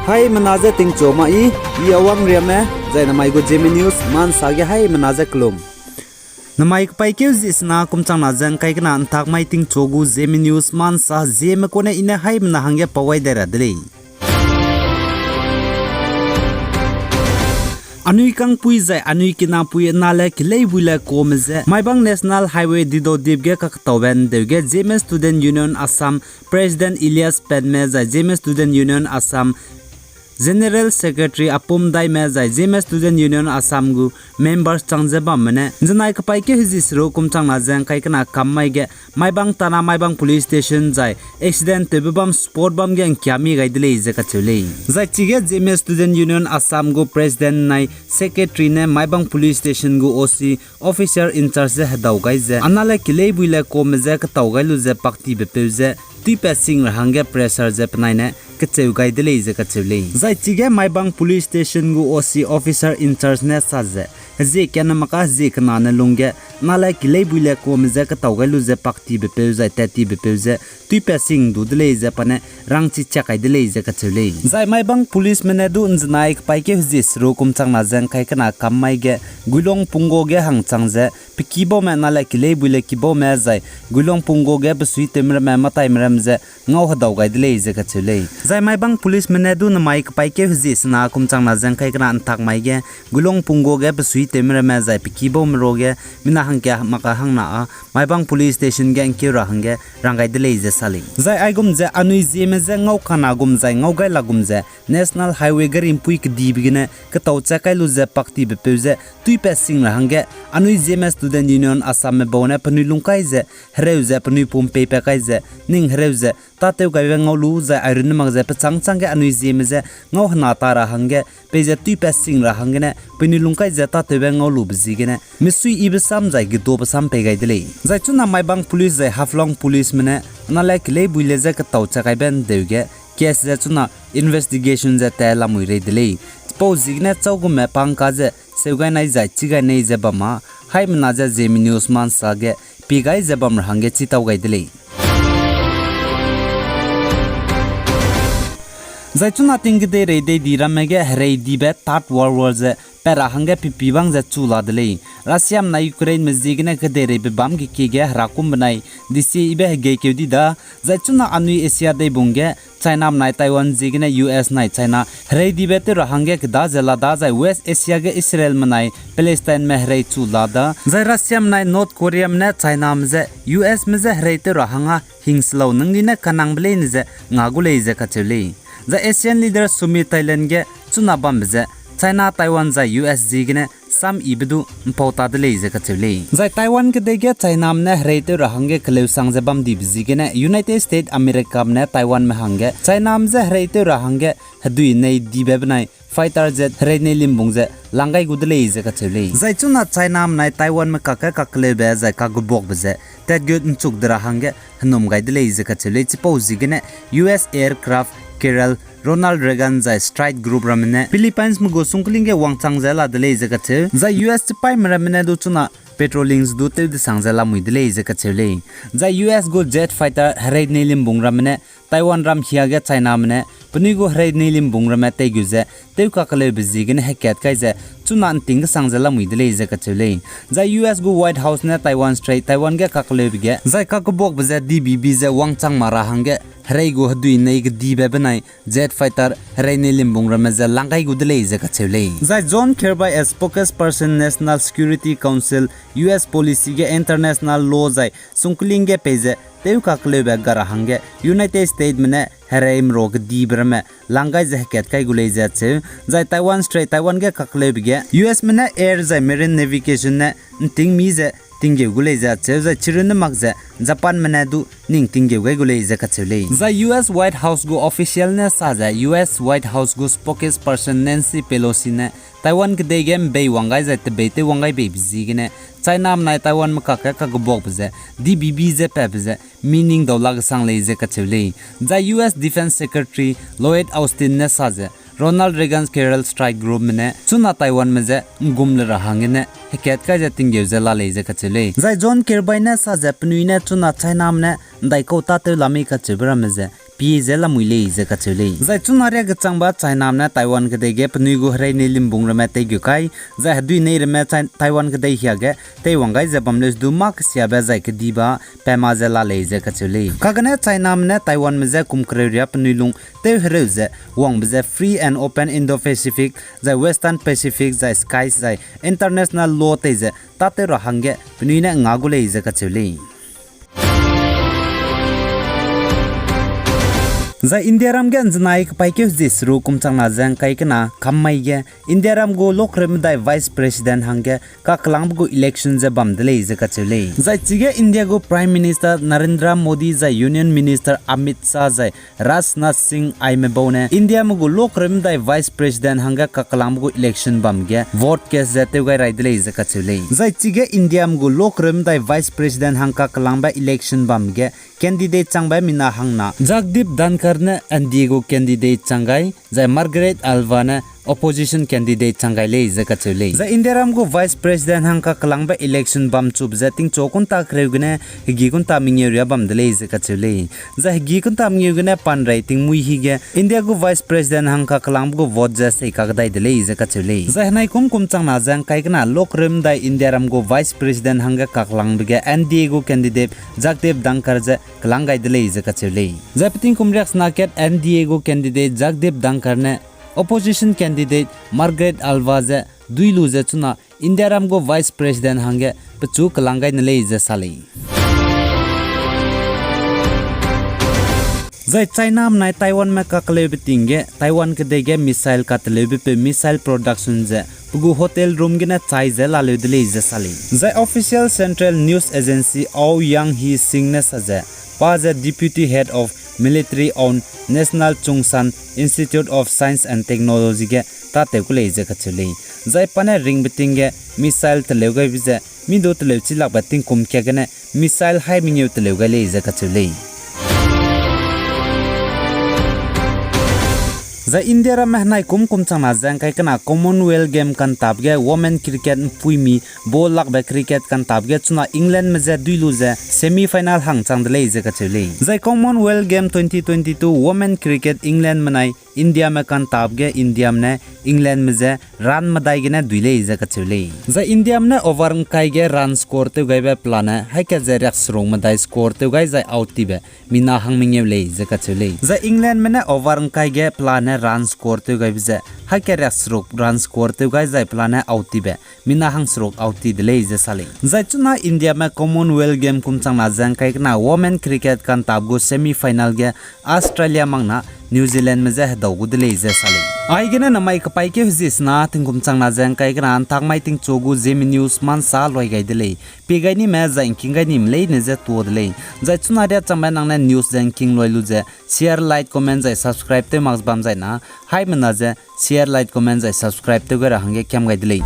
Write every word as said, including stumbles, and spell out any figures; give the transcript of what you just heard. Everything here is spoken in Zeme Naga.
Haimena je tingchu ma i, i Awang Riame, zai namai gu Zeme News ma nsa ge haimena je kelum. Namai kepaîkeu zie sena kum changna ze ngkai kena ntak mai tingchu gu Zeme News ma nsa Zeme kune i ne haimena hangge pau gai dai ra de lei. Anui kangpui zai anui kinapui nale keleibui le kame ze Maibang National Highway Didodip ge kaketaube ndeu ge Zeme Student Union Assam President Elias Penme zai Zeme Student Union Assam General Secretary Apum Daime zai Zeme Student Union Assam gu members chang ze bamme ne nzenai kepaîkeu hezie seruk kum changna ze ngkai kena kam mai ge Maibang tana Maibang Police Station zai accident tewbe bam spot bam ge ngkia mi gai de lei ze kacheu lei. Zai chige Zeme Student Union Assam gu President nai Secretary ne Maibang Police Station gu O C, Officer in charge ze hedau gai ze, anale keleibui le kame ze ketau gai lu ze paktibe peu ze, tuipat sing ra hangge pressure ze penai ne kecheu gai de lei ze kacheu lei. Zai chige Maibang Police Station gu O C officer in charge ne sa ze, hezie kena maka hezie kena ne lungge, nale keleibui le kame ze ketau gai lu ze paktibe peu zai tattibe peu ze, tuipat sing du de lei ze pa ne rangchi chak kai de lei ze kacheu lei. Zai Maibang policeme ne du nzenai kepaîkeu hezie seruk kum changna ze ngkai kena kam mai ge, Guilong Pungo ge hangchang ze, pe kibaume nale keleibui le kibaume zai, Guilong Pungo ge besuitewme ramme mataime ram ze, ngau hedau gai de lei ze kacheu lei. Zai Maibang policeme ne du namai kepaîkeu hezie sena kum changna ze ngkai kena ntak mai ge, Guilong Pungo ge besuitewme ramme zai pe kibaume ruage, mina hangkia maka hangna â, Maibang Police Station ge ngkeu ra hangge rang gai de lei ze sa lei. Zai aigum ze anui Zeme je ngau kana gum zai ngau gai la gum ze, National Highway garimpui kedibe gene ketau chak kai lu ze paktibe peu ze, tuipat sing ra hangge, anui Zeme Student Union Assamme bau ne penui lungkai ze, hereu ze penui pum peipat kai ze, ning hereu ze, tâtew gaibe ngau lu zai airunne mak ze pechâng chângge anui Zeme je ngau hena ta ra hangge, peize tuipat sing ra hanggene, penui lungkai ze tâtewbe ngau lube ziegene, mesuiyibe sam zai gedobe sam pei gai de lei. Zai chuna Maibang police zai Haflong policeme ne, nale keleibui le je ketau chak kaibe ndeu ge, case ze chuna investigation ze tat lamui rei de lei. Chipau ziegene châugume pangka ze, seu gai nai zai chi gai nei ze bam â, haimena ze Zeme News ma nsa ge, pie gai ze bam ra hangge chitau gai de lei. Zai chuna ting kedeirei dei di ramme ge hereidibe Third World War ze pat ra hangge pipi bang ze chu la de lei. Russiame nai Ukraineme ziegene kedeireibe bâm gekie ge herakum benai desiebe hegeikeu di da. Zai chuna anui Asia deibung ge Chiname nai Taiwan ziegene U S nai China hereidibe tew ra hangge keda ze la da zai West Asia ge Israelme nai Palestineme herei chu la da. Zai Russiame nai North Koreame ne Chiname je U Sme je herei tew ra hangge hingselau nangdi ne kanangbe leine ze nga gu lei ze kacheu lei. Zai Asian Leaders Summit Thailand ge chuna bambe ze China, Taiwan zai U S ziegene samyibe du mpau ta de lei ze kacheu lei. Zai Taiwan kedei ge Chiname ne herei tew ra hangge keleusang ze bamdibe ziegene United States Americame ne Taiwanme hangge Chiname je herei tew ra hangge hedui nei dibe benai fighter jet herei nei limbung ze lang gai gu de lei ze kacheu lei. Zai chuna Chiname nai Taiwanme kakge kakeleube zai kagebuakbe ze tatgut nchuk de ra hangge henum gai de lei ze kacheu lei. Chipau ziegene U S aircraft carrier Ronald Reagan zai strike group ramme ne Philippinesme gu sungkling ge wangchang ze la de lei ze kacheu. Zai U S chipaîme ramme ne du chuna patrolling du tew desang ze lamui de lei ze kacheu lei. Zai U S gu jet fighter herei nei limbung ramme ne Taiwanram hiage Chiname ne penui gu herei nei limbung ramme teigu ze tew kakeleube ziegene hekat kai ze chuna nting kesang ze lamui de lei ze kacheu lei. Zai U S gu White House ne Taiwan Strait, Taiwan ge kakeleube ge zai kakebuakbe ze D B B ze wangchang ma ra hangge herei gu hedui nei kedibe benai jet fighter herei nei limbung ramme ze lang gai gu de lei ze kacheu lei. Zai John Kirby as spokesperson National Security Council, U S policy ge international law zai sungkling ge peize tew kakeleube ga ra hangge United Statesme ne herei mera kedibe ramme lang gai ze hekat kai gu lei ze cheu. Zai Taiwan Strait, Taiwan ge kakeleube ge U Sme ne air zai marine navigation ne nting mi ze tinggeu gu lei ze cheu, zai chirunne mak ze Japanme ne du ning tinggeu gai gu lei ze kacheu lei. Zai U S White House gu official ne sa ze U S White House gu spokesperson Nancy Pelosi ne Taiwan kedei ge mbei wang gai zai tebei tew wang gai beibe ziegene Chiname nai Taiwanme kakge kakebuakbe ze D B B ze patbe ze meaning dau la kesang lei ze kacheu lei. Zai U S Defense Secretary Lloyd Austin ne sa ze Ronald Reagan carrier strike groupme ne chuna Taiwanme je ngum le ra hanggene hekat kai ze tinggeu ze la lei ze kacheu lei. Zai John Kirby ne sa ze penui ne chuna Chiname ne ndaikau tâtew la mei kacheube ramme ze pie ze lamui lei ze kacheu lei. Zai chuna ria gechangba Chiname ne Taiwan kedei ge penui gu herei nei limbung ramme tei gu kai, zai hedui nei ramme Chi-, Taiwan kedei hiage teiwang gai ze bam leu du mâ kesiabe zai kediba pema ze la lei ze kacheu lei. Kagene Chiname ne Taiwanme je kum kereu ria penui lung tew hereu ze wangbe je Free and Open Indo-Pacific, zai Western Pacific, zai skies, zai international law tei ze tâtew ra hangge penui ne nga gu lei ze kacheu lei. Zai Indiaram ge nzenai kepaîkeu zie seruk kum changna ze ngkai kena kam mai ge Indiaram gu lokreu medai Vice President hangge kakelangbe gu election ze bam de lei ze kacheu lei. Zai chige India gu Prime Minister Narendra Modi zai Union Minister Amit Shah zai Rajnath Singh aime bau ne Indiame gu lokreu medai Vice President hangge kakelangbe gu election bam ge vote cast ze tew gai rai de lei ze kacheu lei. Zai chige Indiame gu lokreu medai Vice President hang kakelangbe election bam ge candidate changbe mina hangna Jagdeep Dhankhar ne N D A gu candidate chang gai, zai Margaret Alva ne opposition candidate chang gai lei ze kacheu lei. Zai Indiaram gu Vice President hang kakelangbe election bamchube je tingchu kunta kereu gene hegi kunta mengeu ria bam de lei ze kacheu lei. Zai hegi kunta mengeu gene panrei tingmui hige India gu Vice President hang kakelangbe gu vote ze sei kakdai de lei ze kacheu lei. Zai henai kum kum changna ze ngkai kena lokreu medai Indiaram gu Vice President hangge kakelangbe ge N D A gu candidate Jagdeep Dhankhar ze kelang gai de lei ze kacheu lei. Zai peting kum riaksena kat N D A gu candidate Jagdeep Dhankhar ne opposition candidate Margaret Alva ze dui lu ze chuna Indiaram gu Vice President hangge pechu kelang gai ne lei ze sa lei. Zai Chiname nai Taiwanme kakeleube ting ge Taiwan kedei ge missile kateleubepeu missile production ze pe gu hotel room gene chai ze laleu de lei ze sa lei. Zai official Central News Agency Aung Hying Sing ne sa ze, pa ze Deputy Head of Military on National Chung-Shan Institute of Science and Technology ge tâtew ku lei ze kacheu lei. Zai pa ne ringbe ting ge missile teleu gaibe ze mi du teleu chilakbe tingkum kia gene missile hai mengeu teleu gai lei ze kacheu lei. Zai Indiaramme henai kum kum changna ze ngkai kena Commonwealth Game kantap ge women cricket mpuimi ball lakbe cricket kantap ge chuna Englandme je dui lu ze semi final hang chang de lei ze kacheu lei. Zai Commonwealth Game twenty twenty-two women cricket Englandme nai Indiame kantap ge Indiame ne Englandme je run medai gene dui lei ze kacheu lei. Zai Indiame ne over ngkai ge run score tew gaibe pelane haika ze riakseruk medai score tew gai zai out tibe mina hang mengeu lei ze kacheu lei. Zai Englandme ne over ngkai ge pelane run score tew gaibe ze haika riakseruk run score tew gai zai pelane out tibe mina hangseruk out ti de lei ze sa lei. Zai chuna Indiame Commonwealth Game kum changna ze ngkai kena women cricket kantap gu semi final ge Australia makna New Zealandme je hedau gu de lei ze sa lei. Aigene namai kepaîkeu hezie sena tingkum changna ze ngkai kena ntak mai tingchu gu Zeme News mansa loi gai de lei. Pie gai nime zai ngking gai nime leine je tuo de lei. Zai chuna riachangbe nang ne news ze ngking loi lu ze share, like, comment zai subscribe tew mak bam zai na, haimena ze share, like, comment zai subscribe tew gai ra hangge kiam gai de lei.